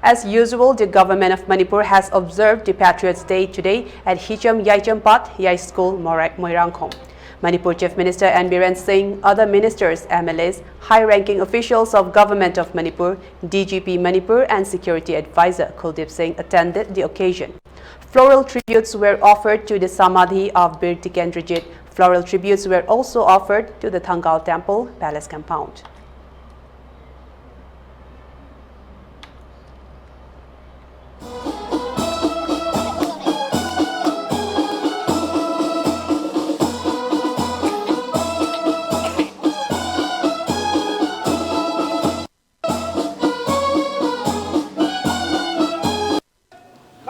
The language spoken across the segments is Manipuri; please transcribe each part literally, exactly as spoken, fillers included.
As usual, the government of Manipur has observed the Patriots' Day today at Hicham Yaichampat Yai School, Morai-, Moirangkhom. Manipur Chief Minister N Biren Singh, other ministers, M L As, high-ranking officials of Government of Manipur, D G P Manipur and Security Advisor Kuldeep Singh attended the occasion. Floral tributes were offered to the Samadhi of Bir Tikendrajit. Floral tributes were also offered to the Thangal Temple Palace compound.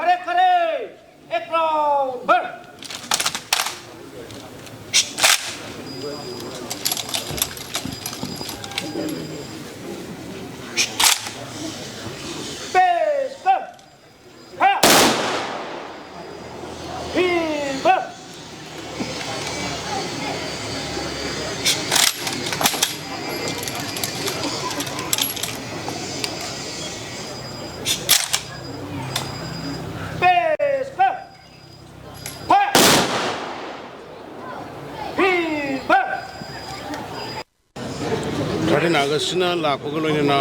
खड़े खड़े, एक राउंड भर। पेश कर। हाँ। भीम। पेश कर। हाँ। भीम। ꯊꯥꯔꯇꯤꯟ ꯑꯥꯒꯁꯁꯤꯅ ꯂꯥꯛꯄꯒ ꯂꯣꯏꯅꯅ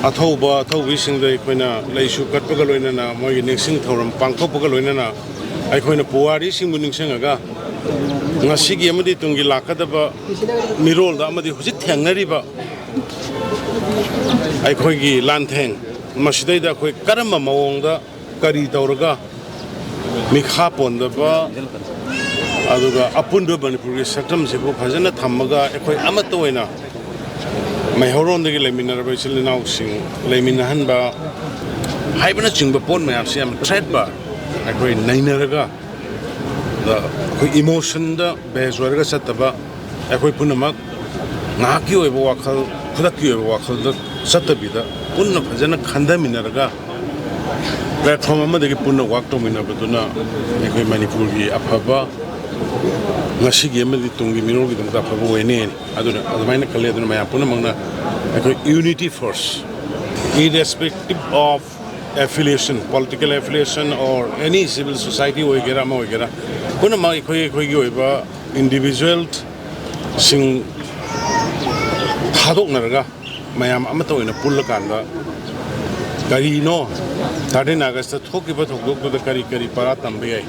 ꯑꯊꯧꯕ ꯑꯊꯧꯕꯤꯁꯤꯡꯗ ꯑꯩꯈꯣꯏꯅ ꯂꯩꯁꯨ ꯀꯠꯄꯒ ꯂꯣꯏꯅꯅ ꯃꯣꯏꯒꯤ ꯅꯤꯡꯁꯤꯡ ꯊꯧꯔꯝ ꯄꯥꯡꯊꯣꯛꯄꯒ ꯂꯣꯏꯅꯅ ꯑꯩꯈꯣꯏꯅ ꯄꯨꯋꯥꯔꯤꯁꯤꯡꯕꯨ ꯅꯤꯡꯁꯤꯡꯉꯒ ꯉꯁꯤꯒꯤ ꯑꯃꯗꯤ ꯇꯨꯡꯒꯤ ꯂꯥꯛꯀꯗꯕ ꯃꯤꯔꯣꯜꯗ ꯑꯃꯗꯤ ꯍꯧꯖꯤꯛ ꯊꯦꯡꯅꯔꯤꯕ ꯑꯩꯈꯣꯏꯒꯤ ꯂꯥꯟꯊꯦꯡ ꯃꯁꯤꯗꯩꯗ ꯑꯩꯈꯣꯏ ꯀꯔꯝꯕ ꯃꯑꯣꯡꯗ ꯀꯔꯤ ꯇꯧꯔꯒ ꯃꯤꯈꯥ ꯄꯣꯟꯗꯕ ꯑꯗꯨꯒ ꯑꯄꯨꯟꯕ ꯃꯅꯤꯄꯨꯔꯒꯤ ꯁꯛꯇꯝꯁꯤꯕꯨ ꯐꯖꯅ ꯊꯝꯃꯒ ꯑꯩꯈꯣꯏ ꯑꯃꯠꯇ ꯑꯣꯏꯅ ꯃꯩꯍꯧꯔꯣꯟꯗꯒꯤ ꯂꯩꯃꯤꯟꯅꯔꯕ ꯏꯆꯤꯜ ꯏꯅꯥꯎꯁꯤꯡ ꯂꯩꯃꯤꯟꯅꯍꯟꯕ ꯍꯥꯏꯕꯅꯆꯤꯡꯕ ꯄꯣꯠ ꯃꯌꯥꯝꯁꯤ ꯌꯥꯝ ꯊ꯭ꯔꯦꯠ ꯕꯥꯔ ꯑꯩꯈꯣꯏ ꯅꯩꯅꯔꯒ ꯑꯩꯈꯣꯏ ꯏꯃꯣꯁꯟꯗ ꯕꯦꯁ ꯑꯣꯏꯔꯒ ꯆꯠꯇꯕ ꯑꯩꯈꯣꯏ ꯄꯨꯝꯅꯃꯛ ꯉꯥꯏꯍꯥꯛꯀꯤ ꯑꯣꯏꯕ ꯋꯥꯈꯜ, ꯈꯨꯗꯛꯀꯤ ꯑꯣꯏꯕ ꯋꯥꯈꯜꯗ ꯆꯠꯇꯕꯤꯗ ꯄꯨꯟꯅ ꯐꯖꯅ ꯈꯟꯊꯃꯤꯟꯅꯔꯒ ꯄ꯭ꯂꯦꯠꯐꯣꯝ ꯑꯃꯗꯒꯤ ꯄꯨꯟꯅ ꯋꯥꯛ ꯇꯧꯃꯤꯟꯅꯕꯗꯨꯅ ꯑꯩꯈꯣꯏ ꯃꯅꯤꯄꯨꯔꯒꯤ ꯑꯐꯕ ꯉꯁꯤꯒꯤ ꯑꯃꯗꯤ ꯇꯨꯡꯒꯤ ꯃꯤꯔꯣꯜꯒꯤꯗꯃꯛꯇ ꯑꯐꯕ ꯑꯣꯏꯅꯤ꯫ ꯑꯗꯨꯅ ꯑꯗꯨꯃꯥꯏꯅ ꯈꯜꯂꯤ꯫ ꯑꯗꯨꯅ ꯃꯌꯥꯝ ꯄꯨꯝꯅꯃꯛꯅ ꯑꯩꯈꯣꯏ unity force Irrespective of affiliation, political affiliation or any civil society ꯑꯣꯏꯒꯦꯔꯥ ꯑꯃ ꯑꯣꯏꯒꯦꯔꯥ, ꯄꯨꯝꯅꯃꯛ ꯑꯩꯈꯣꯏ ꯑꯩꯈꯣꯏꯒꯤ ꯑꯣꯏꯕ individualꯁꯤꯡ ꯊꯥꯗꯣꯛꯅꯔꯒ ꯃꯌꯥꯝ ꯑꯃꯠꯇ ꯑꯣꯏꯅ ꯄꯨꯜꯂꯀꯥꯟꯗ ꯀꯔꯤꯅꯣ thirteen Augustꯇ ꯊꯣꯛꯈꯤꯕ ꯊꯧꯗꯣꯛꯇꯨꯗ ꯀꯔꯤ ꯀꯔꯤ ꯄꯔꯥ ꯇꯝꯕ ꯌꯥꯏ,